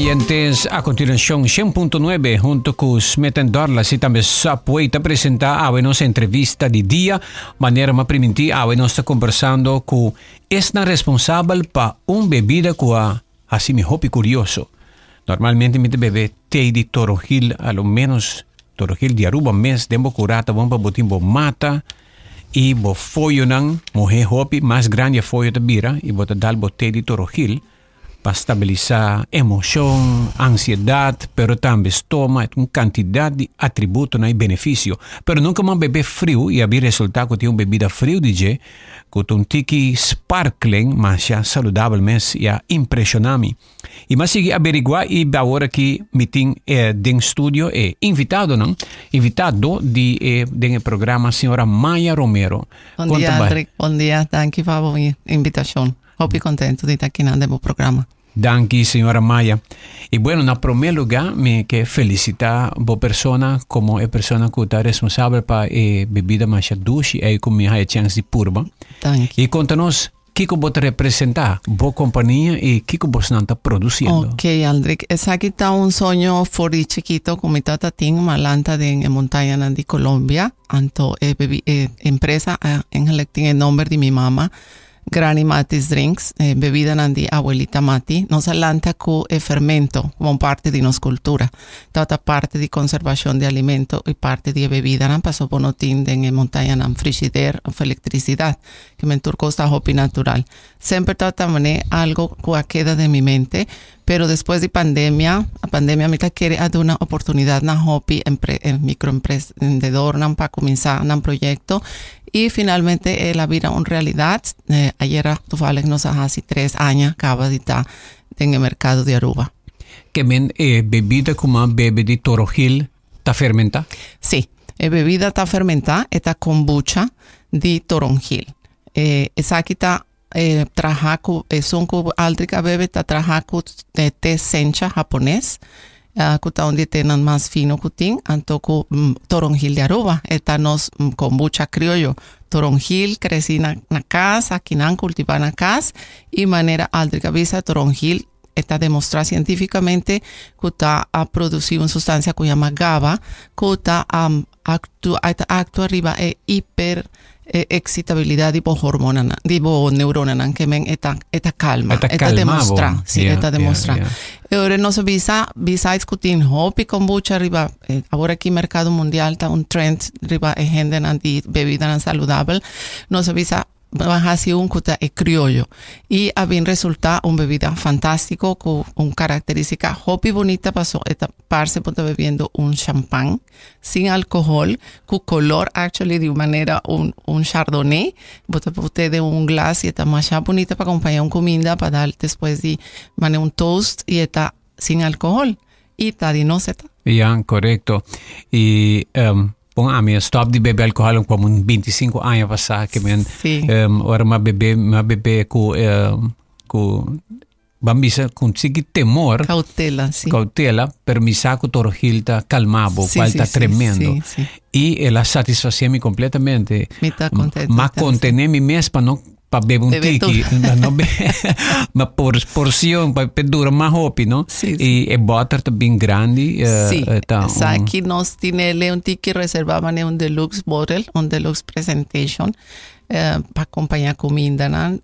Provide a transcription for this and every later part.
Oyentes, a continuación 100.9 hunto cu Smith Dorlas y tambe Subway ta presenta awe nos entrevista di dia. Manera m'a priminti, awe nos ta conversando cu esnan responsabel pa un bebida cu a haci mi hopi curioso. Normalmente mi ta bebe te di toronjil, a lo menos toronjil di Aruba mes, den bo cura ta bon pa bo tin bo mata y bo foyonan muhe hopi, mas grandi e foyo ta bira y bo ta dal bo te di toronjil pa stabilisa emocion, ansiedad, pero tambe stoma, un cantidad di atributonan y beneficio. Pero nunca m'a bebe friu y a bin resulta cu tin un bebida friu di dje cu ta un tiki sparkling, masha saludabel mes y a impresiona mi. Y m'a sigui averigua y awor aki mi tin e den studio e invitadonan, invitado di e den e programa señora Maya Romero. Bon dia, Aldrich. Bon dia. Danki pa bo invitacion. Hopi contento di ta aki nan den bo programa. Danki, señora Maya. Y bueno, na prome lugar mi ke felicita bo persona como e persona cu ta responsabel pa e bebida masha dushi ey cu mi haya chance di purba. Danki. Y conta nos kico bo ta representa, bo compania y kico bosnan ta produciendo. Ok, Aldrich. Esaki ta un soño for di chikito cu mi tata tin, m'a lanta den e montañanan di Colombia. Anto e bebi, e empresa a eigenlijk tin e nomber di mi mama. Granny Matty's Drinks, e bebidanan di abuelita Matty. Nos a lanta ku e fermento komo parti di nos kultura. Tabata parti di konservashon di alimento i parti di e bebidanan pasobra bo no tin den e montañanan frishider òf elektrisidat, ke men tur kos ta hopi natural. Semper tabata manera algo ku a keda den mi mente, pero despues di pandemia, a pandemia mi ta kere a duna oportunidat na hopi mikroemprendedornan pa kuminsá nan proyekto i finalmente el a bira un realidat. Ayera toevallig nos a hasi tres aña kaba di ta den e merkado di Aruba. Ke men e bebida ku nan bebe di Torogil ta fermentá? Sí, e bebida ta fermentá, e ta kombucha di toronjil. Esaki ta E traha ku esun ku Aldrich a bebe ta traha ku te sencha hapones ku ta un di e tenan mas fino ku tin anto ku toronjil di Aruba e ta nos kombucha krioyo toronjil kresi na na kas akinan kultiva na kas i manera Aldrich a bisa toronjil e ta demostra sientifikamente ku ta a produsi un sustansia ku yama gaba ku ta Actua, ta actua riba e hiper excitabilidad di bo hormonanan, di bo neuronanan, ke men e ta, e ta calma, E ta e ta calma bo. demostra, si, e ta demostra. Yeah. E ora nos a bisa, besides ku tin hopi kombucha riba, eh, awor aki merkado mundial ta un trend riba e hendenan di bebidanan saludabel, nos a bisa Bo a hasi un ku ta e krioyo i a bin resultá un bebida fantástiko ku un karakterístika hopi bunita paso e ta parse bo ta bebiendo un champan sin alkohòl ku kolor actually di un manera un un chardonnay. Bo ta put'é den un glas i e ta masha bunita pa kompañá un kuminda pa dal despues di manera un toast i e ta sin alkohòl i ta di nos e ta. Ya, korekto. I Bon ami a stop di bebe alcohol como un 25 aña pasá que men Sí. Ora m'a bebe m'a bebe ku ku ban bisa ku un tiki temor. Cautela, sí. Cautela, pero mi sa ku Torogil ta calma bo, Sí, cual sí, ta sí, tremendo. sí, sí. Y el a satisfacé mi completamente. Mi ta contento. M'a contené mi mes pa no pa bebe un Bebe tiki, tur. pa no be ma por porcion pa pa dura mas hopi, no? Sí, sí. Y e boter ta bien grandi, Sí, ta un esaki nos tinele un tiki reserva manera un deluxe bottle, un deluxe presentation, pa acompaña cumindanan,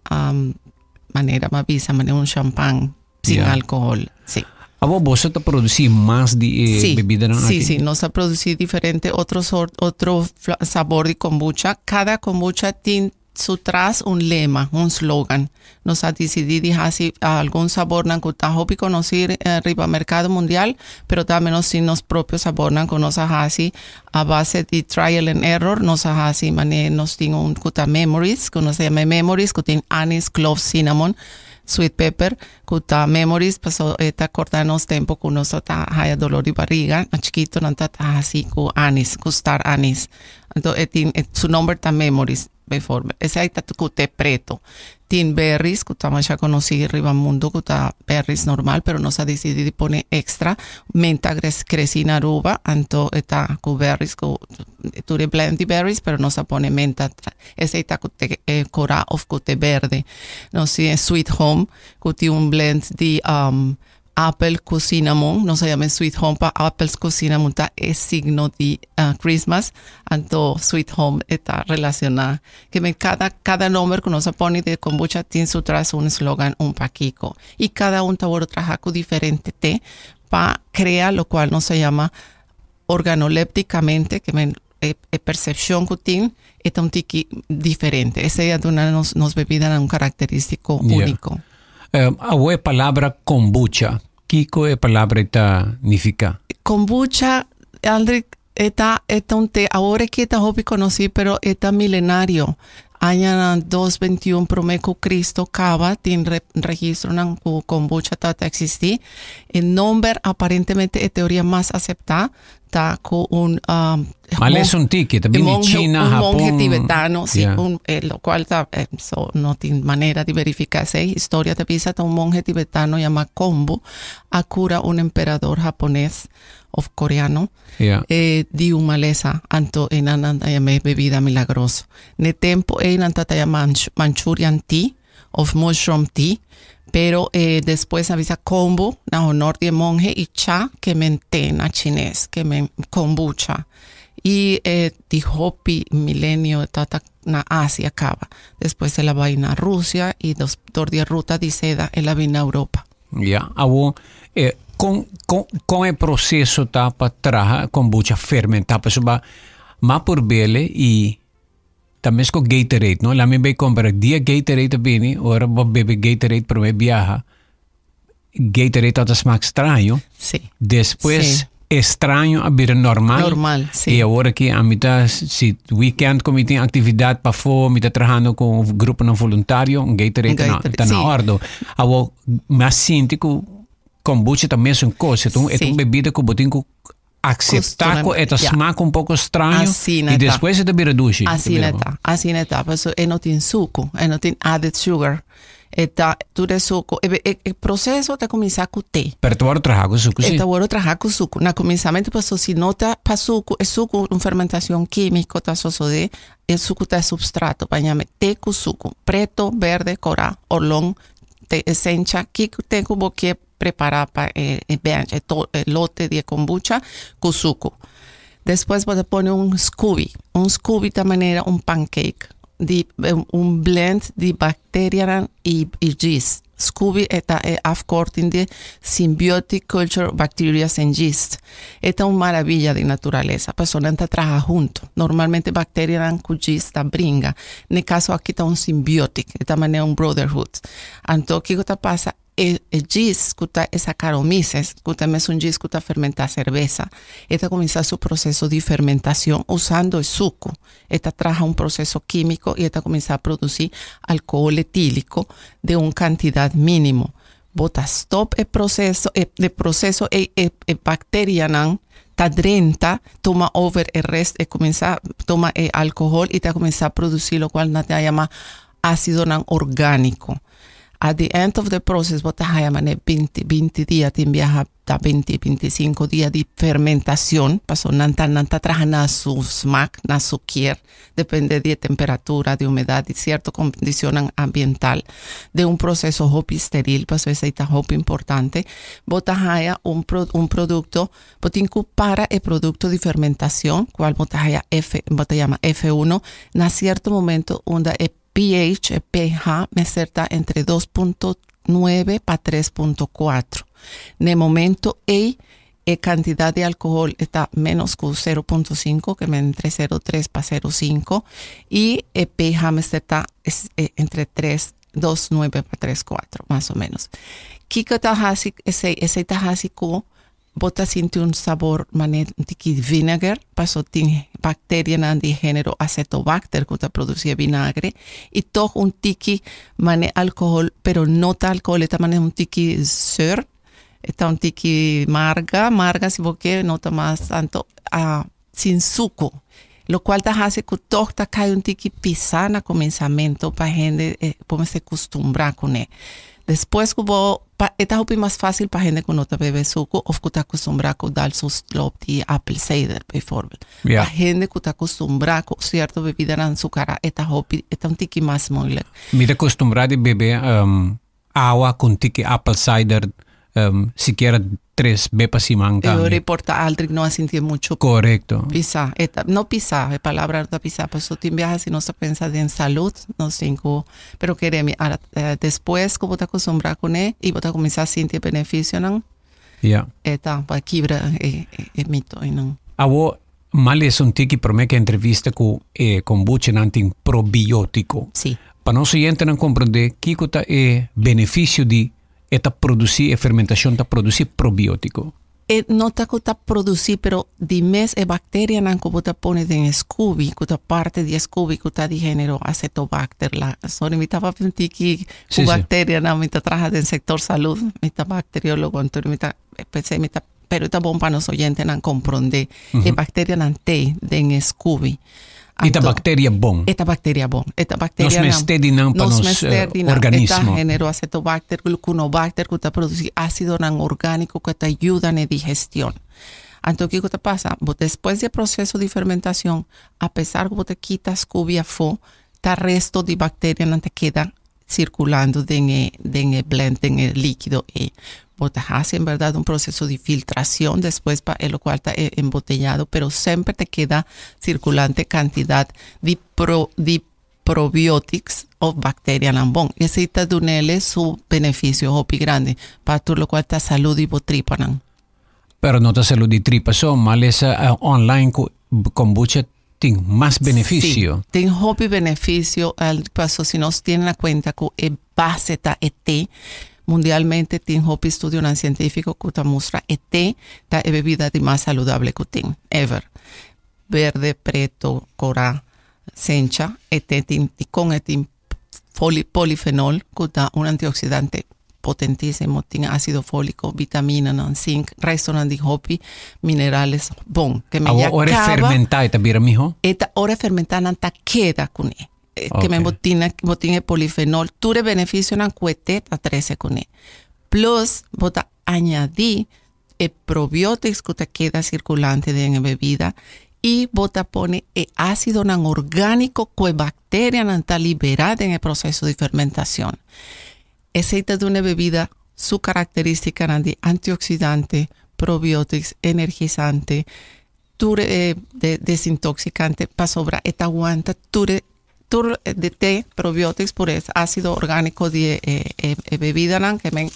manera mi a bisa, manera un champán sin alcohol, sí. Abo boso ta produci mas di e Sí, bebidanan sí, aki? sí, nos ta produci diferente otro sort, otro sabor di kombucha. Cada kombucha tin su tras un lema, un slogan. Nos a disidí di hasi algun sabornan ku ta hopi konosí riba merkado mundial, pero tambe nos tin nos propio sabornan ku nos a hasi a base di trial and error. Nos a hasi manera nos tin un ku ta memories, ku nos ta yama memories, ku tin anis, cloves, cinnamon, sweet pepper, ku ta memories pasobra e ta korda nos tempu ku nos ta haya dolor di bariga. Na chikito nan ta hasi ku anis, ku star anis. Anto e tin e su nomber ta Memories bijvoorbeeld. Esei ta ku te preto. Tin berries ku ta masha konosí riba mundu ku ta berries normal pero nos a disidí di pone extra menta kresí na Aruba anto e ta ku berries ku tur e blend di berries pero nos a pone menta. Esei ta ku te kora of ku te berde. Nos tin e sweet home ku tin un blend di. Apple ku cinnamon, nos a yama Sweet Home pa apples ku cinnamon ta e signo di Christmas, anto Sweet Home e ta relaciona. Ke men cada, cada nomber ku nos a pone di kombucha tin su tras un slogan, un pakiko. Y cada un ta wòrdu traha ku diferente te pa crea locual nos a yama organolépticamente, ke men e, e percepcion ku tin e ta un tiki diferente. Esei a duna nos, nos bebidanan un característico único. Awo e palabra kombucha, kiko e palabra ta nifiká? Kombucha, Aldrich, e ta, e ta un té, awor aki e ta hopi konosí, pero e ta milenario. Añanan 221 promé ku Cristo kaba tin re, registronan ku kombucha tabata eksistí. E nomber aparentemente e teoria mas aseptá ta ku un um, Mal es un tiki, ta bini monje, China, un Japón. monje tibetano, sí, Yeah. un, lo cual ta, so, no tin manera di verifica esey. Historia ta bisa ta un monje tibetano llama Kombu a cura un emperador japonés of coreano di un malesa, anto einan nan ta yam'é bebida milagroso. N'e tempo ei nan ta ta yama Manchurian tea of mushroom tea, pero despues nan bisa kombu na honor di e monje i cha ke men te na chines, ke men kombucha. I e di hopi milenio ta ta na Asia kaba. Despues el a bai na Rusia i dor di e ruta di seda el a bin na Europa. Ya, awo e kon kon kon e proseso ta pa traha kombucha fermentá? Pasobra ma por bele i ta mes ku Gatorade, no? Laat mi bay kompara, dia Gatorade a bini, ora bo bebe Gatorade promé biaha, Gatorade tabata smak straño. Sí. Despues Sí. e straño a bira normal. Normal, sí. I awor aki a mi ta, si weekend ku mi tin aktividat pafó, mi ta trahando ku gruponan voluntario, un Gatorade ta na, Gatorade, ta na sí. ordo. Awor mi a sinti ku kombucha ta mesun kos, e ta un, e ta un Sí. bebida ku bo tin ku acepta ku e ta Ja. smaak un poko straño Asina i ta. despues e ta bira dushi. Asina ta, asina ta, paso e no tin suku, e no tin added sugar. E ta tur e suku, e, e, e proceso ta kuminsá ku te. Pero ta wòrdu traha ku suku, E sí. ta wòrdu traha ku suku. Na kuminsamentu paso si no ta pa suku, e suku un fermentashon kímiko ta sosodé, e suku ta e substrato pa yama te ku suku, preto, berde, korá, orlon, te, sencha, kiko te ku bo ke prepara pa e e bench, e to e lote di e kombucha ku suku. Despues bo ta pone un scoby. Un scoby ta manera un pancake di un blend di bacterianan i i yeast. Scoby e ta e afkorting di Symbiotic Culture of Bacterias and Yeast. E ta un maravilla di naturalesa pasobra nan ta traha hunto. Normalmente bacterianan ku yeast ta bringa. Na e kaso aki ta un symbiotic, e ta manera un brotherhood. Anto kiko ta pasa? E yeast ku ta e Saccharomyces, ku ta mesun yeast ku ta fermentá serbesa, e ta kuminsá su proseso di fermentashon usando e suku. E ta traha un proseso kímiko i e ta kuminsá produsí alkohol etíliko den un kantidat mínimo. Bo ta stòp e proseso, e proseso ei e e bakterianan ta drenta, tuma over e rest, e kuminsá tuma e alkohol i ta kuminsá produsí lokual nan ta yama ácidonan orgániko. At the end of the process bo ta haya manera 20, 20 dia, tin biaha ta 20, 25 dia di fermentacion, paso nan ta, nan ta traha na su smaak, na su kier, depende di e temperatura, di humedad, di cierto condicionnan ambiental, den un proceso hopi steril, paso esey ta hopi importante, bo ta haya un pro, un producto, bo tin cu para e producto di fermentacion, cual bo ta haya F, bo ta yama F1, na cierto momento unda e pH, e pH, mester ta entre 2.9 pa 3.4. Na e momento ei, e kantidat di alkohòl e ta ménos ku 0.5, ke men entre 0.3 pa 0.5, i e pH mester ta entre 3, 2.9 pa 3.4, mas o ménos. Kiko ta hasi esei? Esei ta hasi ku Bo ta sinti un sabor manera un tiki vinegar, paso tin bacterianan di genero Acetobacter cu ta produci e vinagre, y toch un tiki mane alcohol, pero no ta alcohol, e ta mane un tiki zuur, e ta un tiki marga, marga si bo kier, no ta mas tanto sin sucu, locual ta haci cu toch ta cay un tiki pisa na cuminsamento pa hende por mester custumbra cune. Despues cu bo pa e ta hopi mas facil pa hende cu no ta bebe sucu of cu ta acostumbrá cu dal su slop di apple cider bijvoorbeeld. Ja. Pa hende cu ta acostumbrá cu cierto bebidanan azucará e ta hopi e ta un tiki mas moeilijk. Mi ta acostumbrá di bebe awa cu un tiki apple cider. Sikiera tres be pa siman tambe. E reporta Aldrich no a sinti mucho. Correcto. Pisa. Eta, no pisa, e palabra no ta pisa, paso tin biaha si nos ta pensa den salud, nos tin cu, pero kere mi, ara, despues cu bo ta acostumbra cune y bo ta cuminsa sinti e beneficionan, e ta pa kibra e, e, e mito einan. Awo, m'a lesa un tiki prome cu entrevista cu e kombuchanan tin probiotico. Pa nos oyentenan comprende kico ta e beneficio di e ta produci, e fermentacion ta produci probiotico. E no ta cu ta produci, pero di mes e bacterianan cu bo ta pone den e scoby, cu ta parte di e scoby, cu ta di genero Acetobacter. La, sorry, mi tabata un tiki cu bacterianan, mi ta traha den sector salud, mi ta bacteriologo, anto mi ta pensé mi ta, pero ta bon pa nos oyentenan comprende. E bacterianan te den e scoby. E ta bacteria bon. E ta bacteria bon. E ta bacteria Nos mester di nan pa nos mester di nan. Organismo. E ta genero Acetobacter, Gluconobacter, cu ta produci acidonan organico cu ta yuda na digestion. Anto kico ta pasa? Bo despues di e proceso di fermentacion, a pesar cu bo ta kita scoby afo, ta resto di bacterianan ta keda circulando den e blend, den e liquido e bo ta haci en berdad un proceso di filtracion despues pa e locual ta embotellado, pero semper te keda circulante cantidad di probiotics of bacterianan bon. Esey ta dunele su beneficio hopi grandi pa tur locual ta salud di bo tripanan. Pero no ta salud di tripa so, m'a lesa online cu kombucha tin mas beneficio. Si, tin hopi beneficio, paso si nos tene na cuenta cu e base ta e te, mundialmente tin hopi estudionan cientifico cu ta mustra e te ta e bebida di mas saludable cu tin, ever. Berde, preto, cora, sencha, e te tin, con e tin polifenol, cu ta un antioxidante potentisimo, tin acido folico, vitamina, zinc, resto di hopi, minerales bon. Ke men ya ora caba, fermenta ta bira miho? E ta ora fermenta nan ta keda cune. Ke men bo tin e polifenol, tur e beneficionan cu e te ta trece cune. Plus, bo ta añadi e probiotics cu ta keda circulante den e bebida y bo ta pone e acidonan organico cu e bacterianan ta libera den e proceso di fermentacion. Esey ta duna e bebida su caracteristicanan di antioxidante, probiotics, energizante, tur e desintoxicante, pasobra e ta aguanta tur di te, probiotics, por e acido organico di e bebidanan ke men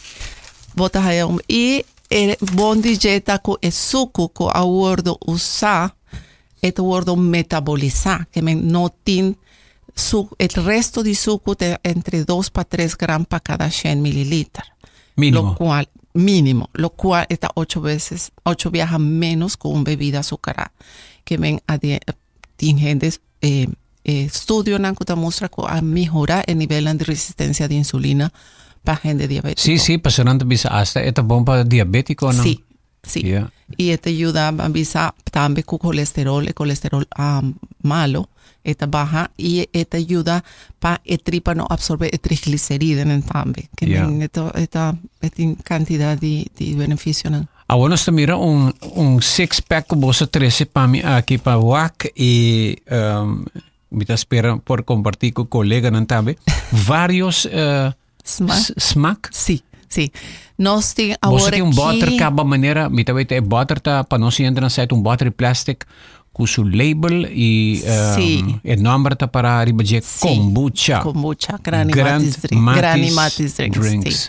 bo ta haya un y e bon di dje ta cu e sucu cu a wordo usa e ta wordo metabolisa, ke men no tin su e resto di sucu ta entre 2 pa 3 gram pa cada 100 mililiter. Minimo. Lo cual, minimo, lo cual ta ocho veces, ocho biaha menos cu un bebida azucarada. Ke men tin hende estudionan cu ta mustra cu a mehora e nivel di resistencia di insulina pa hende diabetico. Si, pasobra nan ta bisa hasta e ta bon pa diabetico, no? Si. Y e ta yuda a bisa tambe cu colesterol, e colesterol malo, e ta baha y e ta yuda pa e tripa no absorbe e trigliceridenan tambe. Ke e tin cantidad di beneficionan. Awor nos ta mira un six pack cu bo a trece pa mi aki pa wak y mi ta spera por comparti cu coleganan tambe. Varios Smaak? Smaak. Si. Nos tin Bo awor tin un boter caba manera, mi ta weten e boter ta pa nos entra na site un boter di plastic cu su label y e nomber ta para riba dje, kombucha. Kombucha, Granny Grand Matis Drink. Matis Granny Matis Drinks. Drinks. Si.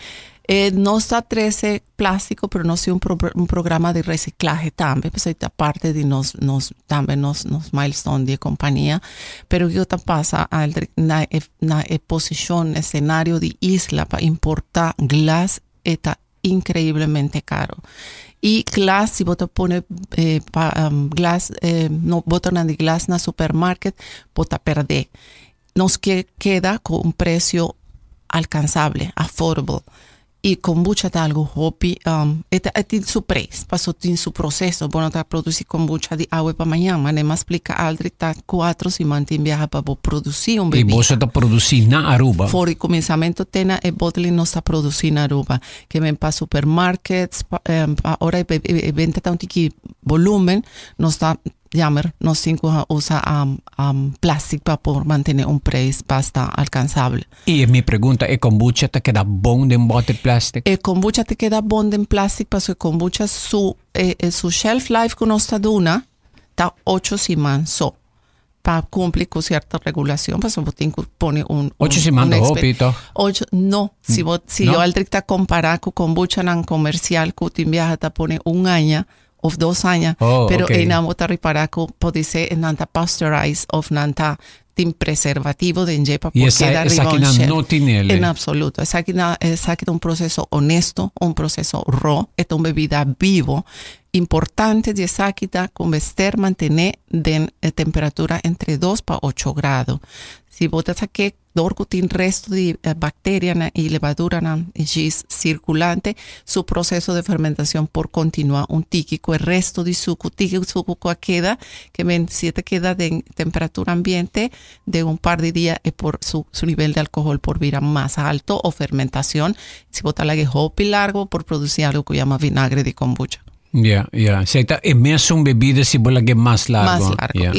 Nos ta trece plastico, pero nos tin un programa di reciclahe tambe, pues ta parte di nos tambe nos milestone di compania. Pero kico ta pasa na e posicion, escenario di isla pa importa glas ta increiblemente caro. Y glas, si bo ta pone pa glas, no, boternan di glas na supermarket, bo ta perde. Nos ke keda cu un precio alcanzable, affordable. Y kombucha ta algo hopi, e tin su prijs, paso tin su proceso. Bo no ta produci kombucha di awe pa mañan, ma m'a splica Aldrich ta 4 siman tin biaha pa bo produci un Y bebida. bo ta produci na Aruba. For di cuminsamento te na e bottling nos ta produci na Aruba. Ke men pa supermarkets, pa ora e benta ta un tiki volumen, nos ta Jammer, nos tin cu usa plastic pa por mantene un prijs basta alcansabel. Y mi pregunta, e kombucha ta keda bon den bote plastic? E kombucha ta keda bon den plastic pasobra e kombucha su, su shelf life cu nos ta duna ta 8 siman so. Pa cumpli cu cierto regulacion, pasobra bo tin cu pone un 8 siman un ta hopi, toch? Ocho, no, si bo, si No? yo Aldrich ta compara cu kombucha nan comercial cu tin biaha ta pone un aña of 2 aña, pero einan bo ta ripara cu por ser nan ta pasteurized of nan ta tin preservativo den dje pa Y por esa, keda esa riba aki un nan shelf. no tin ele. En absoluto. Esaki ta un proceso honesto, un proceso raw, e ta un bebida bibo. Importante di esaki ta cu mester mantene den temperatura entre 2 pa 8 grado. Si bo ta saca door cu tin resto di bacteria nan y levadura nan y yeast circulante, su proceso de fermentacion por continua un tiki cu e resto di suco, tiki suco cu a keda, kiermen si ta keda den temperatura ambiente de un par di dia e por su nivel de alcohol por bira mas halto o fermentacion. Si bo ta lag'e hopi largo, por produci algo cu yama vinagre di kombucha. Ja. Si ta e mesun bebida si bo lag'e mas largo. Mas largo.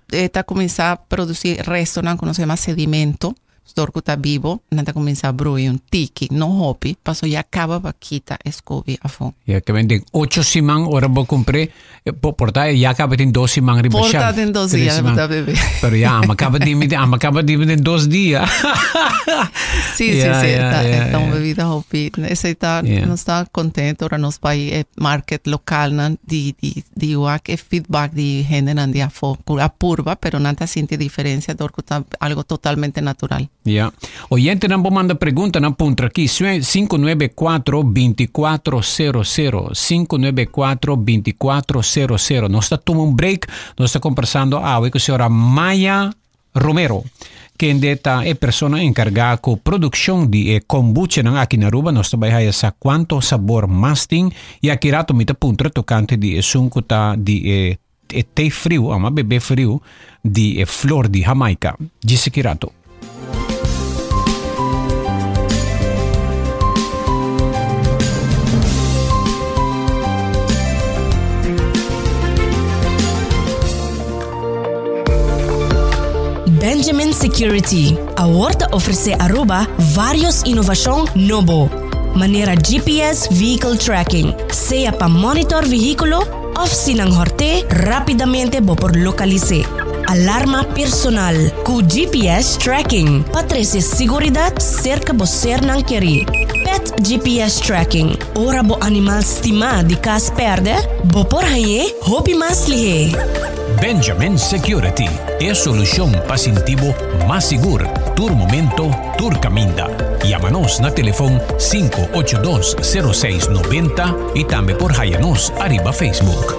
Y ta cuminsa produci resto nan cu nos yama sedimento. Door cu ta bibo, nan ta cuminsa broei un tiki, no hopi, paso ya caba pa kita e scobi afo. Ja, kiermen den 8 siman ora bo cumpra, por ta ya caba tin 2 siman riba Por ta shelf. den 2 3 dia siman. Ta bebe. Pero ja, m'a caba di mi, m'a caba di den 2 dia. Si, ta un bebida hopi. Esey ta, nos ta contento, ora nos bay e market local nan di wak e feedback di hende nan di afo. Cu a purba, pero nan ta sinti diferencia door cu ta algo totalmente natural. Ja. Oyente nan por manda pregunta nan puntra aki 594 2400, 594 2400. Nos ta tuma un break, nos ta combersando awe cu señora Maya Romero, kende ta e persona encarga cu produccion di e kombucha nan aki na Aruba. Nos ta bay haya sa cuanto sabor mas tin y aki rato mi ta puntra tocante di esun cu ta di e te friu, ama bebe friu di e flor di Jamaica. Djis aki rato. Benjamin Security. Awor ta ofrece Aruba varios innovacion nobo. Manera GPS Vehicle Tracking. Sea pa monitor vehiculo of si nan hort'e, rapidamente bo por localisa. Alarma personal cu GPS tracking pa trece seguridad cerca bo sernan keri. Pet GPS tracking. Ora bo animal stima di cas perde, bo por hañ'e hopi mas lihe. Benjamin Security e solucion pa sinti bo mas sigur, tur momento, tur caminda. Yama nos na telefon 582-0690 y tambe por haya nos ariba Facebook.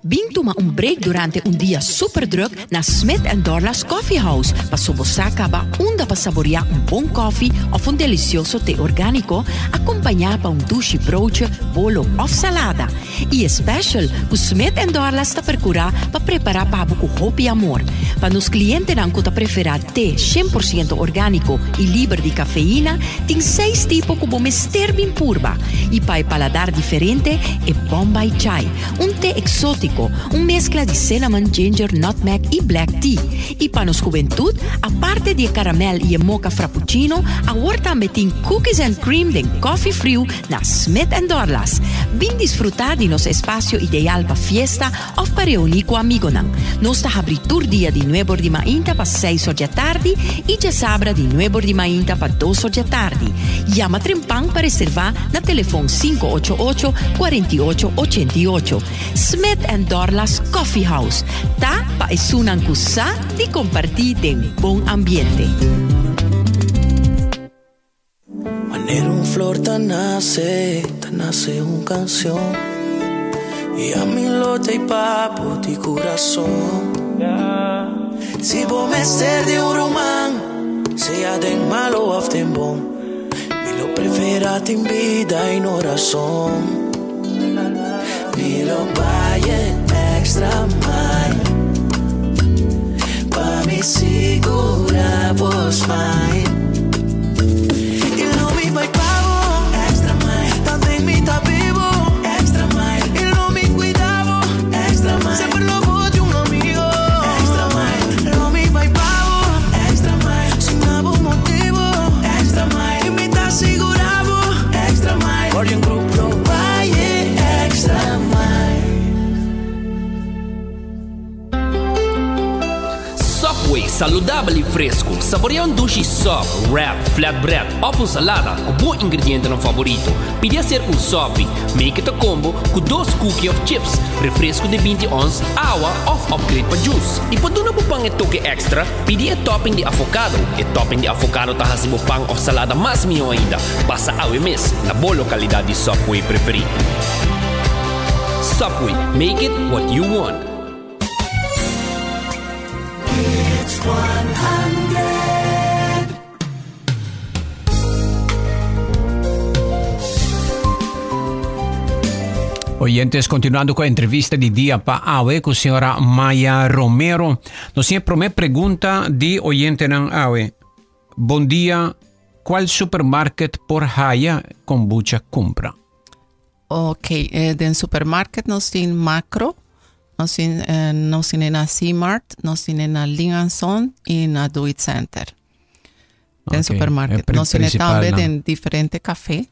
Bin tuma un break durante un dia super druk na Smith Dorlas Coffee House pa bo sa caba unda pa saborea un bon koffie of un delicioso te organico acompaña pa un dushi broodje, bolo of salada. Y special cu Smith Dorlas ta percura pa prepara pa cu hopi amor. Pa nos clientenan cu ta prefera te 100% organico y liber di cafeina, tin seis tipo cu bo mester bin purba. Y pa paladar diferente, e Bombay Chai, un te exotico, un mezcla di cinnamon, ginger, nutmeg y black tea. Y pa nos hubentud, aparte di caramel y mocha frappuccino, awor tambe tin cookies and cream den coffee friu na Smith Dorlas. Bin disfruta di nos espacio ideal pa fiesta of pa reuni cu amigonan. Nos ta habri tur dia di 9 di mainta pa 6 or di atardi y diasabra di 9 di mainta pa 2 or di atardi. Yama trempan pa reserva na telefon 588 4888. Smith Dorlas Coffee House. Ta pa esunnan cu sa di comparti den bon ambiente. Manera un flor ta nace un cancion. Y ami lo t'ey pa bo di curason. Si bo mester di un ruman, sea den malo of den bon, mi lo prefera tin bida y no rason. Mi lo bay extra mile pa mi sigura bo smile. Y lo mi bay pa bo extra mile, tanto mi ta bibo extra mile. Y lo mi Saludabel y fresco. Saborea un dushi sub, wrap, flatbread of un salada cu bo ingredientenan favorito. Pidi hacer un sopi. Make it a combo cu dos cookie of chips, refresco di 20 ons, awa of upgrade pa juice. Y pa duna bo pan e toke extra, pidi e topping di avocado. E topping di avocado ta haci bo pan of salada mas miho ainda. Pasa awe mes na bo localidad di Subway preferi. Subway, make it what you want. It's 100. Oyentes, continuando cu e entrevista di dia pa awe cu señora Maya Romero. Nos tin e prome pregunta di oyentenan awe. Bon dia, cual supermarket por haya kombucha cumpra? Ok, eh, den supermarket nos tin Macro, nos tin, eh, nos tin na C-Mart, nos tin na Linganson y na Do It Center. Den Ok, supermarket. eh, pri- Nos tin principal tambe nan. den diferente café.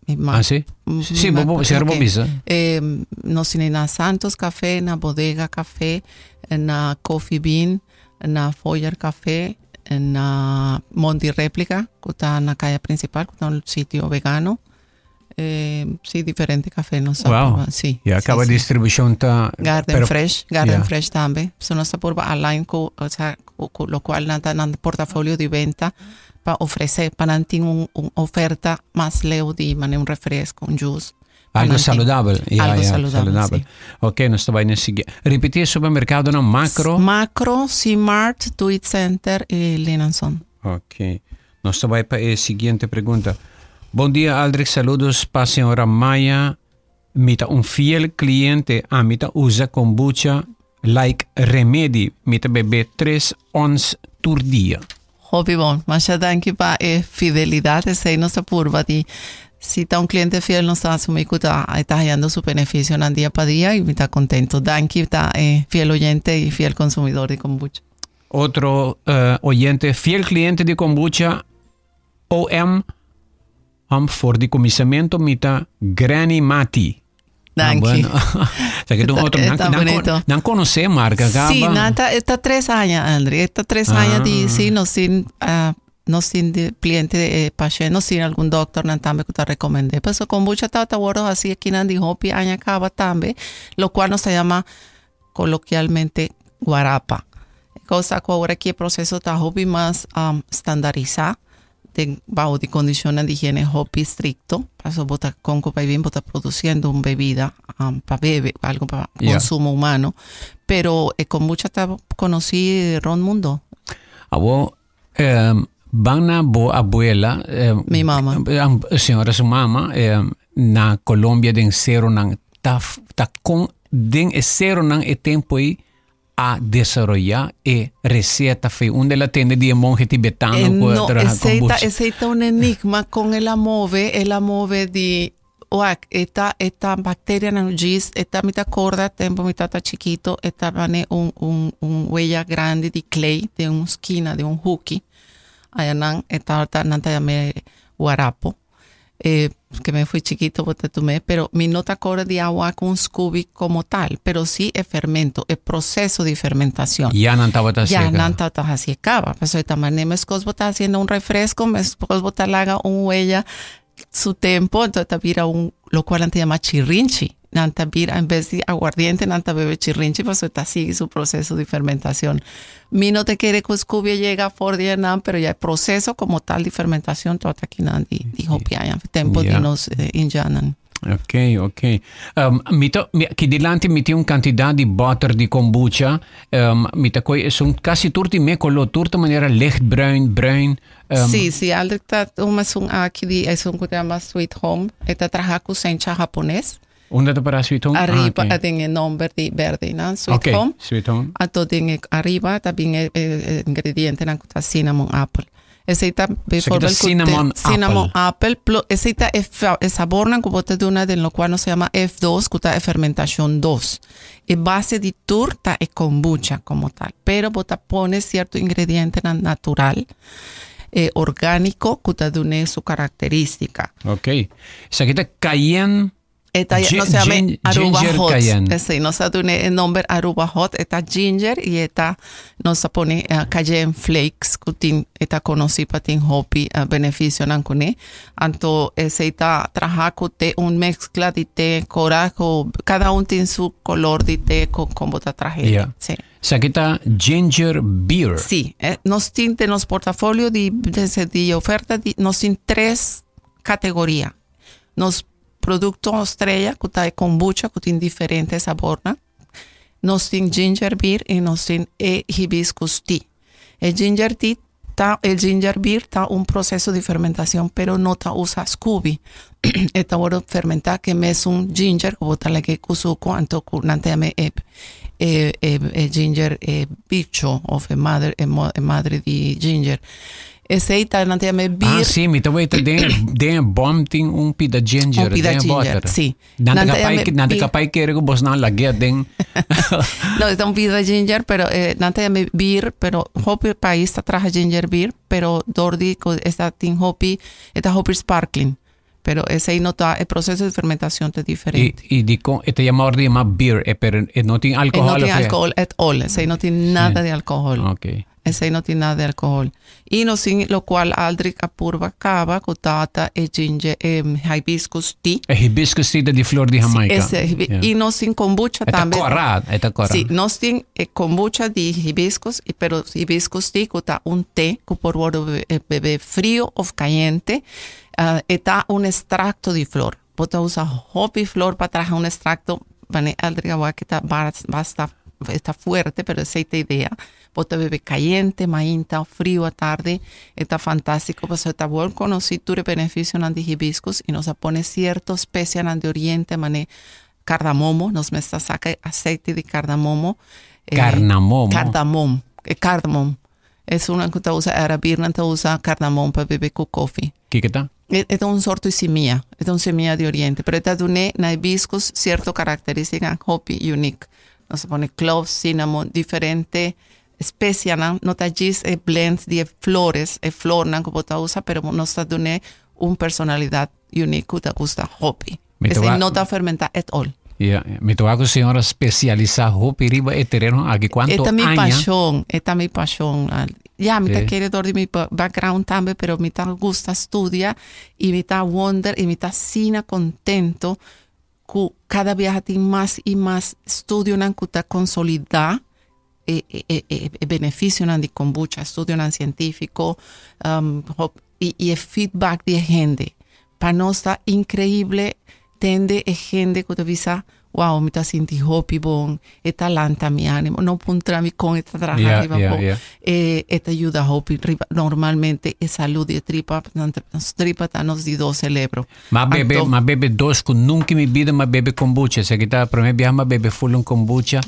Mi ma- Ah, sí? Mm, Sí, mi bo, bo, señora ok. bo bisa. Eh, nos tin na Santos Café, na Bodega Café, na Coffee Bean, na Foyer Café, na Mondi Réplica, que está na calle principal, que está un sitio vegano. Eh, sí, diferente café nos Wow. Sí, Ya sí, caba sí. distribucion ta... Garden pero- Fresh, Garden ya. Fresh tambe. So nos ta por align cu, o sea, cu lo cual nan ta nan portafolio di venta pa ofrece, pa nan tin un oferta mas leu di mane un refresco, un juice. Pa Algo nan tin- saludabel. Ya, Algo ya, saludabel, sí. Ok, nos ta bay na sigui. Repeti e supermercadonan Macro. Macro, C-Mart, Do It Center y Linanson. Ok. Nos ta bay pa e siguiente pregunta. Bon dia, Aldrich. Saludos pa señora Maya. Mi ta un fiel cliente. Ami ta usa kombucha like remedi. Mi ta bebe 3 ons tur dia. Hopi bon. Masha danki pa e fidelidad. Esey nos ta purba di si ta un cliente fiel nos ta asumi cu ta ta hayando su beneficio nan dia pa dia y mi ta contento. Danki ta e fiel oyente y fiel consumidor di kombucha. Otro oyente, fiel cliente di kombucha OM, am for di kuminsamentu mi ta Granny Mati. Ah, Danki. bueno. O sea que un otro, Está nan, nan, bonito. nan conoce marca, caba. Sí, nan ta, ta 3 aña, Andri. Ta 3 aña di, Ah. sí, nos tin, ah, nos tin di cliente, paciente, nos tin algun doctor nan tambe cu ta recomende. Paso kombucha ta ta wordo haci aki nan di hopi aña caba tambe, lo cual nos ta llama coloquialmente guarapa. Cosa cu awor aki e proceso ta hopi mas, standarisa, den bao di condicionnan di higiene hopi estricto, paso bo ta con cu bay bien bo ta produciendo un bebida, pa bebe, algo pa consumo humano, pero e kombucha ta conoci rond mundo. Abo, ban na bo abuela, Mi mama. Señora su mama, na Colombia den ceronan, ta, ta con den e ceronan e tempo ei a desaroyá e receta fe unda el a tende di e monje tibetano Eh, cu a no, traha esey ta, kombucha. esey ta un enigma con el a move, el a move di, oak, esta, esta bacteria nan yeast, esta mi ta corda, tempo mi tata chiquito, esta mane un, un, un huella grande di clay, de un esquina, de un huki. Allá nan, esta, esta, nan ta llame guarapo. Que me fui chiquito, bote tomé, pero mi no ta corda di agua con Scooby como tal, pero sí el fermento, el proceso de fermentación. Ya nan tabata Ya seca. nan tabata así caba. Pues ahorita mané me escos bota haciendo un refresco, me escos bota laga un huella su tiempo, entonces ta vira un, lo cual antes llama chirrinchi. Nan ta vira, en vez de aguardiente, nan ta bebe chirrinchi, pues ahorita sigue su proceso de fermentación. Mi no te quiere que Scooby llega por día nan, pero ya el proceso como tal de fermentación, todo aquí nan di, di hopi allá, tiempo de nos injanan. Ok, ok. Mi ta, mi, ki dilanti mi tin un cantidad di boter di kombucha. Mi ta koi, son casi tur di me color, tur ta manera lichtbruin, bruin. Sí, sí, Aldrich ta un es un aki di, es un que se llama Sweet Home. Esta traja con sencha japonés. Unda ta para Sweet Home? Ah, Arriba, ok. tiene el nombre de verde, ¿no? Sweet Ok, Home. Sweet Home. Anto tiene arriba también el ingrediente, ¿no? Está cinnamon apple. Ese está Se quita before el cinnamon cute, cinnamon apple. apple, ese está el sabor, ¿no? Como te de una de lo cual no se llama F2, que está fermentación 2. Y base de turta es kombucha como tal, pero vos te pones cierto ingrediente natural, orgánico, que te da su característica. Ok. Se quita cayenne. E ta, nos yama Aruba ginger Hot. cayenne. Si, nos a duna e nomber Aruba Hot. E ta ginger y e ta, nos a pone cayenne flakes cu tin, e ta conoci pa tin hopi beneficionan cune. Anto esey ta traha cu te un mezcla di te cora cu cada un tin su color di te cu con bo ta trahe. Ja. Si. Esaki ta ginger beer. Si, nos tin den nos portafolio di, di oferta di, nos tin tres categoria. Nos producto estrella cu ta e kombucha cu tin diferente sabornan. Nos tin ginger beer y nos tin e hibiscus tea. E ginger tea ta, e ginger beer ta un proceso di fermentacion pero no ta usa scubi. E ta wordo fermenta cu e mesun ginger cu bo ta lag'e cu suco anto cu nan ta yama e e e ginger e bicho of e madre e madre di ginger. Esey ta nan ta yama e bier. Ah, sí, mi ta weta den, den e bom tin un pida ginger. Un pida den e ginger, boter. sí. Nan ta Nan ta kapay, yama nan ta bier. kapay kere ku bos nan lag'é den. No, e ta un pida ginger, pero eh, nan ta yama bier, pero hopi pais ta traha ginger beer, pero dor di ku esta tin hopi, e ta hopi sparkling. Pero esey no ta, e proceso di fermentacion ta diferente. I, i dikon e ta yama ora di yama beer, e pero e no tin E alcohol no tin of e? alcohol at all, esey no tin nada di alcohol. Ok. Esey no tin nada di alcohol. Y nos tin locual Aldrich a purba caba cu tata e ginger, e hibiscus tea. E hibiscus tea ta di flor di Jamaica. Si, ese, Ja. Y nos tin kombucha E ta tambe. cora, e ta cora. Si, nos tin e kombucha di hibiscus, y pero hibiscus tea cu ta un té cu por wordo bebe frio of cayente. E ta un extracto di flor. Bo ta usa hopi flor pa traha un extracto. Wanneer Aldrich a wak e ta basta, e ta fuerte, pero esey ta idea. Bo ta bebe cayente, mainta, of frio atardi. E ta fantastico pasobra e ta bon conoci tur e beneficionan di hibiscus y nos a pone cierto especianan di oriente manera cardamomo. Nos mester saca e aceite di cardamomo. Carnamomo? Cardamom, e cardamom. Esunnan ku ta usa arabirnan ta usa kardamon pa bebe ku kofi. Kiko ta? E ta un sorto di simia, e ta un simia di oriente, pero e ta dun'é na hibiscus sierto karakterístika hopi unique. Nos ta pone cloves, cinnamon, diferente especianan, no ta djis e blend di e flores, e flornan ku bo ta usa, pero nos ta dun'é un personalidat unique ku ta gusta hopi. Mi ta Esei wak- no ta fermentá at all. Ja, mi ta wak ku señora spesialisá hopi riba e tereno aki kuantu E ta mi aña. pashon, e ta mi pashon. Ya, mi ta Sí. kere dor di mi background tambe, pero mi ta gusta studia y mi ta wonder y mi ta asina contento ku kada biaha tin mas y mas studionan ku ta konsolidá e, e, e, e, e beneficionan di kombucha, studionan científico, hop, y, y e feedback di e hende. Pa nos ta increíble tende e hende ku ta bisa, wow, mi ta sinti hopi bon, e ta lanta mi ánimo, no puntra mi kon e ta traha riba bo. E, e ta yuda hopi riba, normalmente e salud di e tripa, nan ta, nos tripa ta nos di dos celebro. M'a bebe, Anto, m'a bebe dos ku nunca in mi bida m'a bebe kombucha. Esaki ta prome biaha m'a bebe full un kombucha.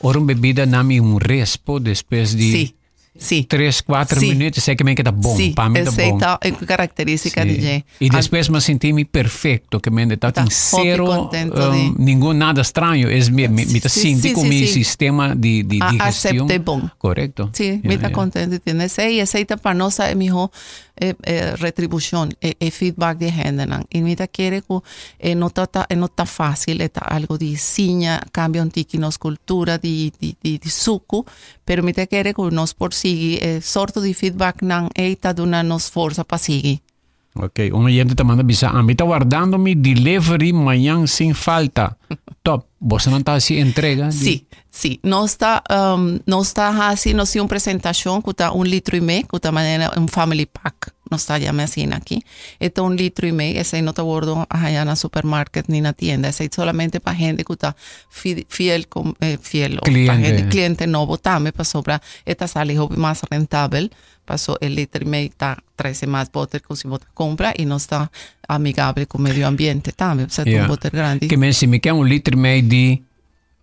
Ora un bebida na mi un respo despues di Sí, sí. tres, cuatro Sí. minuut, esei ke men ke ta bon, Sí, pa mi ta esei bon. ta e característica Sí. di dje. Y despues mi sinti mi perfecto, ke men ta Ta tin hopi cero, contento di ningun nada straño, es mi, mi, mi ta Sí, sinti sí, cu sí, mi sí. sistema di, di A digestión. acepte bon. Correcto. Sí, mi Ja, ta ja. contento di tende esei. Esei ta pa nos e miho e, e retribucion, e, e feedback di hendenan. Y mi ta kere cu e no ta, ta, e no ta facil, e ta algo di siña, cambia un tiki nos cultura di, di, di, di sucu, pero mi ta kere cu nos por sigui e sorto di feedbacknan ey ta duna nos forsa pa sigui. Ok, un oyente ta manda bisa, ami ta wardando mi delivery mañan sin falta. Top. Bosonan ta haci entrega? Di... Sí, sí. Nos ta, um, nos ta haci, nos tin un presentacion cu ta un litro y mei, cu ta manera un family pack. Nos ta llama asina aki. E ta un litro y mei, esey no ta wordo haya na supermarket ni na tienda. Esey solamente pa hende cu ta fi, fiel, con, eh, fiel, o pa Cliente. hende cliente nobo tambe, pasobra e ta sali hopi mas rentabel. Paso e litro y mei ta trece mas boter cu si bo ta cumpra y nos ta amigable cu medio ambiente tambe, pasobra ta un Ja. boter grandi. Ke men si mi ke un litro y mei di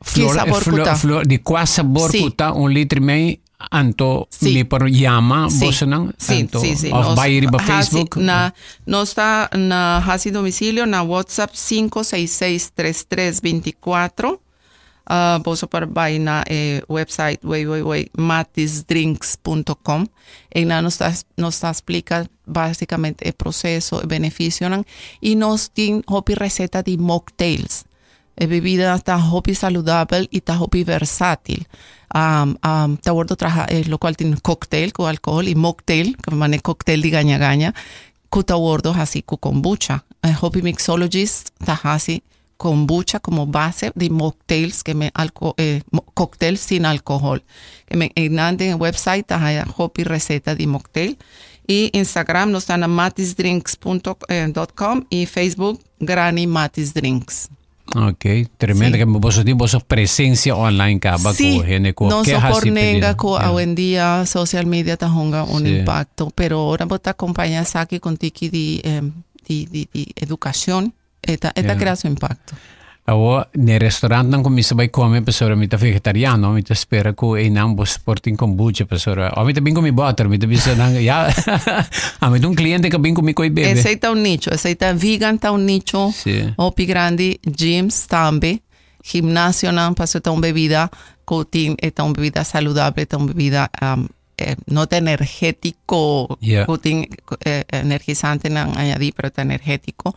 flor, Ki sabor flor, ku ta? flor, di kua sabor Sí. ku ta un litro y mei, anto Sí. mi por yama Sí. bosonan, Sí, anto, sí, sí. of Nos bai riba hasi Facebook. na, nos ta na hasi domicilio na WhatsApp 566 3324. Boso por bai na e website www.matisdrinks.com i nos ta splika básikamente e proseso, e benefisionan i nos tin hopi reseta di mocktails. E bebida ta hopi saludabel i ta hopi versátil. Ta wordu traha, lokual tin cocktail ku alkohòl i mocktail, ku mane cocktail di gaña gaña, ku ta wordu hasi ku kombucha. Hopi mixologist ta hasi kombucha komo base di mocktails ke men cocktail sin alkohòl. Ke men einan den website ta haya hopi reseta di mocktail. I Instagram nos ta na matisdrinks.com i Facebook Granny Matis Drinks. Ok, tremendo ku boso tin boso presensia online kaba ku hende ku no se por nenga ku awendia social media ta hunga un impakto, pero ora bo ta akompañá esaki ku un tiki di edukashon, e ta krea su impakto. Awo, ne restaurantnan kuminsá bai kome, pasobra mi ta vegetariano, mi ta spera ku einan bo por tin kombucha, pasobra o mi ta bin ku mi bòter, mi ta bisa nan, ya, ami ta un kliente ku a bin ku mi koi bebe. Esei ta un nicho, esei ta vegan ta un nicho hopi grandi, gyms tambe, gimnasionan, pasobra ta un bebida ku tin, e ta un bebida saludabel, e ta un bebida no ta energétiko, ku tin energizantenan añadí, pero ta energétiko.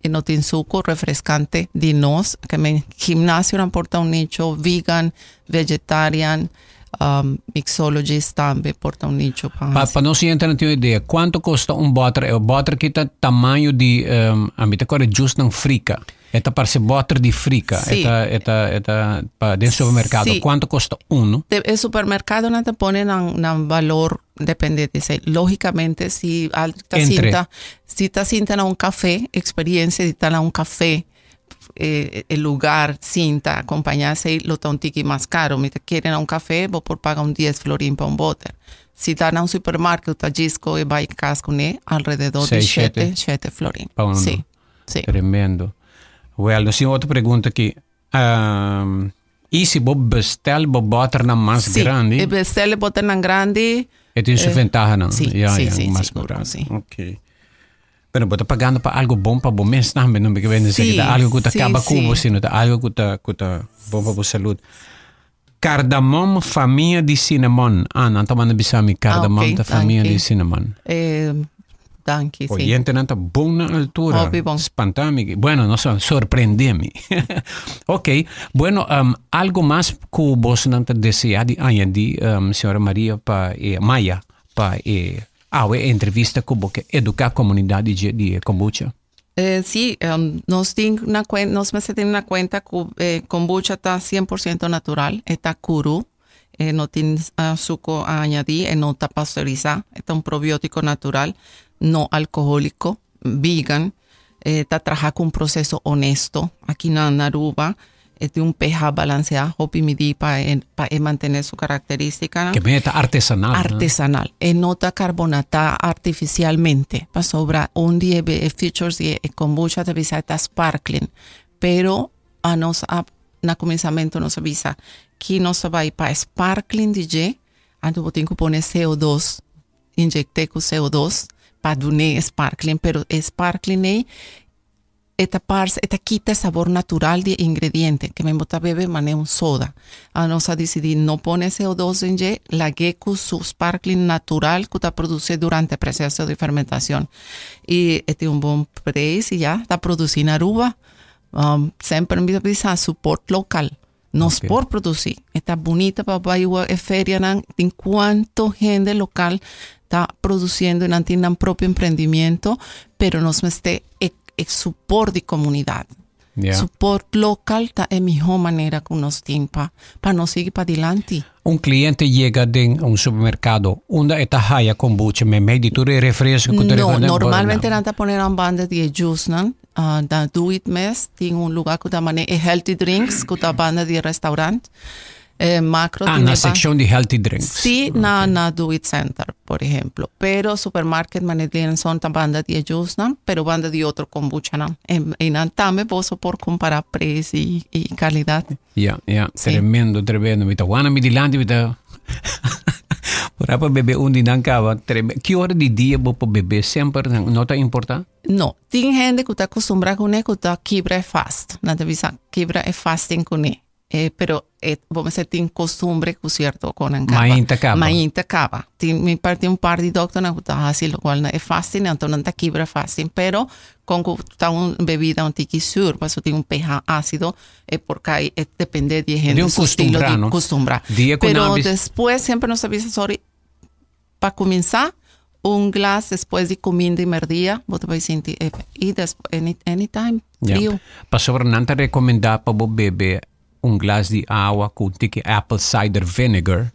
E no tin suku, refreskante di nos. Ke men gimnasionan por ta un nicho, vegan, vegetarian, mixologist tambe por ta un nicho pa Pa nos oyentenan tin un idea, kuantu kosta un bòter? E bòter ki ta tamaño di, ami ta kòrda djusnan frika. E ta parse bòter di frika. E ta pa den supermerkado. Kuantu kosta unu? E supermerkadonan ta pone nan balor depende di esei. Lógikamente si alguien ta sinta, si ta sinta na un kafé, eksperensia di ta na un kafé, e lugar sinta akompañá esei lo ta un tiki mas karo. Mi ta kere na un kafé bo por paga un 10 florin pa un bòter. Si ta na un supermarket ta djis kohe bai kas kuné alrededor di Seis, shete. 7 florin. Pa unu. Sí. Tremendo. Well, nos tin otro pregunta aki. I si bo bestel bo bòternan mas grandi? E bestel e bòternan grandi. E tin su ventahanan. Sí, mas barato. Ok. Pero bo ta pagando pa algo bon pa bo mes tambe, no? Porque ven ta algo ku ta kaba ku bo, sino ta algo ku ta bon pa bo salud. Cardamom, famia di cinnamon. Ah, nan ta manda bisa mi cardamom ta famia danki. di cinnamon. Danki, sí. Oyentenan ta bon na altura. Hopi bon. Spanta mi. Bueno, no sé, sorprende mi. Ok, bueno, algo mas ku bosonan ta deseá di añadí, señora Maria, pa Maya, pa awe entrevista ku bo ke eduká komunidat di kombucha? Sí, nos tin una kuenta, nos mester tin na kuenta ku kombucha ta 100% natural, ta kuru, no tin suku añadí, no ta pasteurisá, ta un probiótiko natural, no alkohóliko, vegan, ta traha ku un proseso honesto aki na Aruba, tin un pH balanseá, hopi midí pa e mantené su karakterístika. Ke men ta artesanal, no? Artesanal. E no ta karbonatá artifisialmente. Pasobra un di e features di e kombucha ta bisa ta sparkling. Pero a nos a, na kuminsamentu nos a bisa ku nos ta bai pa sparkling di dje, anto bo tin ku pone CO2, injekt'é ku CO2 pa dun'é sparkling, pero e sparkling ei e ta parse, e ta kita sabor natural di e ingrediente, ke men bo ta bebe manera un soda. A nos a disidí no pone CO2 den dje, lag'é ku su sparkling natural ku ta produsí durante e proseso di fermentashon. I e tin un bon preis i ya ta produsí na Aruba. Semper mi ta bisa support lokal. Nos por produsí. E ta bunita pa bai wak e ferianan, tin kuantu hende lokal ta produsiendo i nan tin nan propio emprendimiento, pero nos mester e support di komunidat. Support lokal ta e mihó manera ku nos tin pa nos sigui padilanti. Un kliente yega den un supermerkado, unda e ta haya kombucha meimei di tur e refresco ku ta No, normalmente nan ta pone nan banda di e juice nan. Na Do It mes tin un lugar ku ta mane e healthy drinks ku ta banda di e restaurant. Makro Ah, tin na e sekshon di healthy drinks. Sí, na Do It Center, por ehemplo. Pero supermarket mane den son ta banda di e juice nan, pero banda di otro kombucha nan. En nan tambe boso por kompará preis i kalidat. Ja. Tremendo, tremendo. Mi ta wana mi dilanti, mi ta por pa bebe un di nan kaba. Ki ora di dia bo por bebe? Semper no ta importá? No, tin hende ku ta akustumbrá kuné ku ta kibra e fast. Nan ta bisa kibra e fasting kuné. Pero bo mester tin costumbre cu cierto conan caba. Mainta caba. Mainta caba. Tin, mi parti un par di dokternan cu ta haci locual na e fasting, anto nan ta kibra fasting, pero con cu ta un bebida un tiki zuur, paso tin un pH ácido, e por cai, e depende di e hende Di un su estilo custumbra, di no? custumbra. Dia cu Pero nan bis- despues semper nos ta bisa, sorry, pa cuminsa, un glas despues di cuminda y merdia, bo ta bay sinti e, y despues, any, anytime, Ja. frio. Pasobra nan ta recomenda pa bo bebe un glas di awa cu un tiki apple cider vinegar.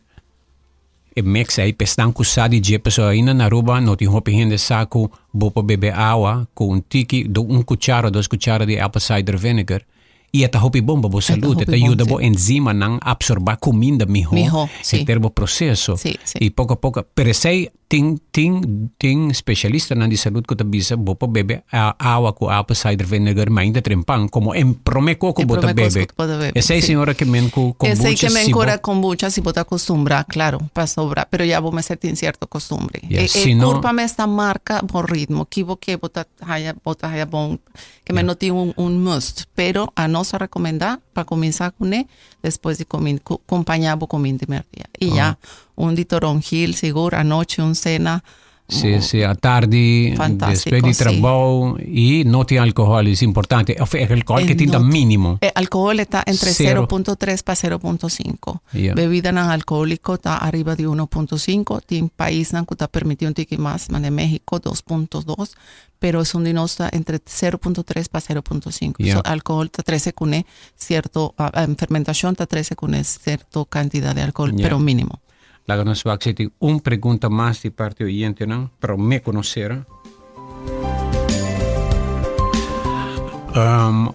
E mix ei pa esnan cu sa di dje, pasobra ainda na Aruba no tin hopi hende sa cu bo por bebe awa cu un tiki, un cuchara o dos cuchara di apple cider vinegar. I e ta hopi bon pa bo salud, e ta yuda bo enzimanan absorba cuminda miho, Miho, si. henter bo proceso. Si, si. I poco a poco, pero esey tin, tin, tin specialistanan di salud cu ta bisa bo por bebe awa cu apple cider vinegar mainta trempan como en prome co cu E bo ta prome cos bebe. cu bo ta bebe, Esey si. señora ke men cu Esey kombucha ke men si bo cora kombucha si bo ta acostumbra, claro, pasobra, pero ya bo mester tin cierto costumbre. Ya, E, e si no curpa mes ta marca bo ritmo, kibo ke bo ta haya, bo ta haya bon. Ke men no tin un un must, pero a nos a recomenda pa cuminsa cune despues di comin cu compaña bo comin di merdia. Y ya un di toronjil sigur anochi un cena. Sí, sí, atardi, Fantástico, despues di sí. trabou y no tin alcohol, es importante. Of e alcohol ke tin ta mínimo. E alcohol e ta entre Cero. 0.3 pa 0.5. Ja. Bebidanan alcoholico ta ariba di 1.5. Tin paisnan cu ta permiti un tiki mas, mane Mexico 2.2. Pero esun di nos ta entre 0.3 pa 0.5. Ja. So alcohol ta trece cune cierto, fermentacion ta trece cune cierto cantidad di alcohol, Ja. pero minimo. Laga nos wak si tin un pregunta mas di parti oyentenan, pero me conocer.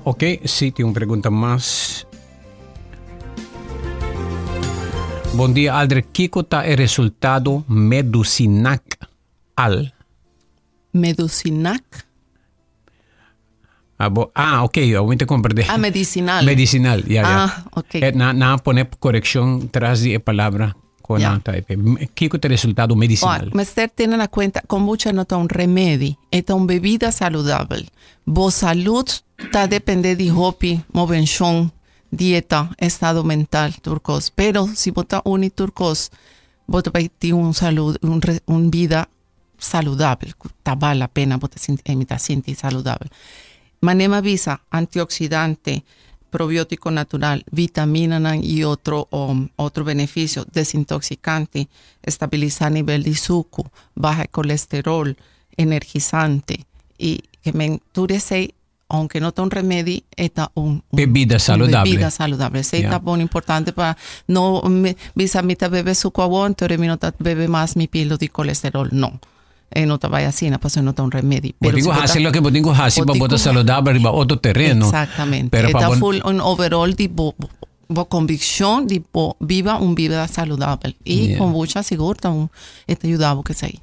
Ok, si tin un pregunta mas. Bon dia Aldrich, kiko ta e resultado Medusinac al? Medusinac. Ah, bo, ah, ok, awo mi ta comprende. Ah, medicinal. Medicinal, ya, ya. Ah, ok. Eh, na, na pone corrección tras di e palabra con Ya. nan ta epe. Kiko ta resultado medicinal? Oa, mester tene na cuenta, kombucha no ta un remedi, e ta un bebida saludabel. Bo salud ta depende di hopi movencion, dieta, estado mental, tur cos. Pero si bo ta uni tur cos, bo ta bay tin un salud, un, un bida saludabel, cu ta bal la pena bo ta sinti, eh, mi ta sinti saludabel. Manera mi a bisa, antioxidante, probiótico natural, vitaminanan y otro, otro beneficio, desintoxicante, estabilisa nivel di sucu, baha e colesterol, energizante y que men tur esey Aunke no ta un remedi, e ta un, un Bebida saludable. Un bebida saludable. Esei Ja. ta bon importante pa no me, bisa mi ta bebe suco awor, entonces mi no ta bebe mas mi pilo di colesterol. No. E no ta bai asina, pasobra no ta un remedi. Bo Pero tin si ku bo ta hasi loke bo tin ku hasi bo pa tin bo ta ku saludabel riba otro tereno. Exactamente. Pero E pa ta bo full un overall di bo, bo, bo conviccion di bo biba un bida saludabel. Y Ja. kombucha sigur ta un, e ta yuda bo kesei.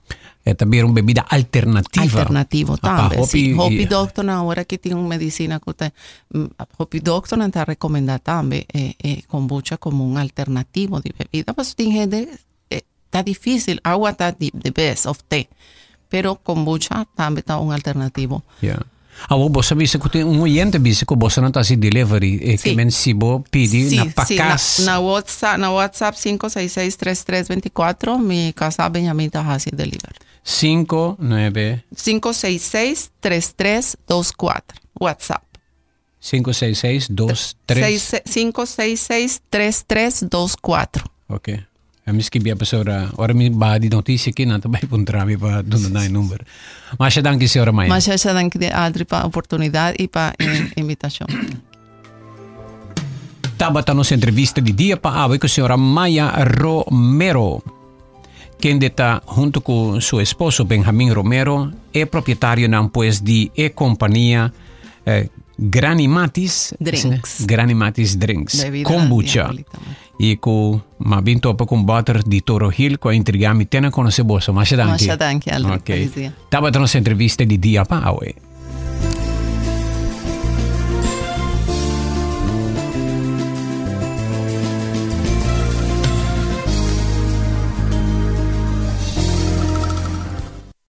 E ta bira un bebida alternativa. Alternativo Ah, pa tambe, hopi sí. Hopi dokternan awor aki tin un medicina cu ta, hopi dokternan ta recomenda tambe e, e kombucha como un alternativo di bebida, pasobra tin hende ta dificil, awa ta di the best of te, pero kombucha tambe ta un alternativo. Ja. Awor bo sa bisa cu tin un oyente bisa cu boso no ta haci delivery, e Sí. ke men si bo pidi Sí, na pa sí, cas. na, na WhatsApp, na WhatsApp 566-3324, mi casa Benjamin ta haci delivery. 5, 9. 566-3324, WhatsApp. 5, 6, 6, 2, 3. 566-3324. Ok. A mi skibia pasobra ora mi baha di noticia aki nan ta bai puntra mi pa duna nan e number. Masha danki señora Maya. Masha danki di Adri pa oportunidad y pa e invitacion. Tabata nos entrevista di dia pa awe cu señora Maya Romero, kende ta hunto cu su esposo Benjamin Romero e propietarionan pues di e compania eh, Granny Matis Drinks. Granny Matis Drinks. Bebida Kombucha. diabolita. I ku m'a bin topa ku un bòter di Toro Hill ku a intriga mi te na konosé boso. Masha danki. Masha danki, Aldrich. Ok. Feliz dia. Tabata nos entrevista di dia pa awe.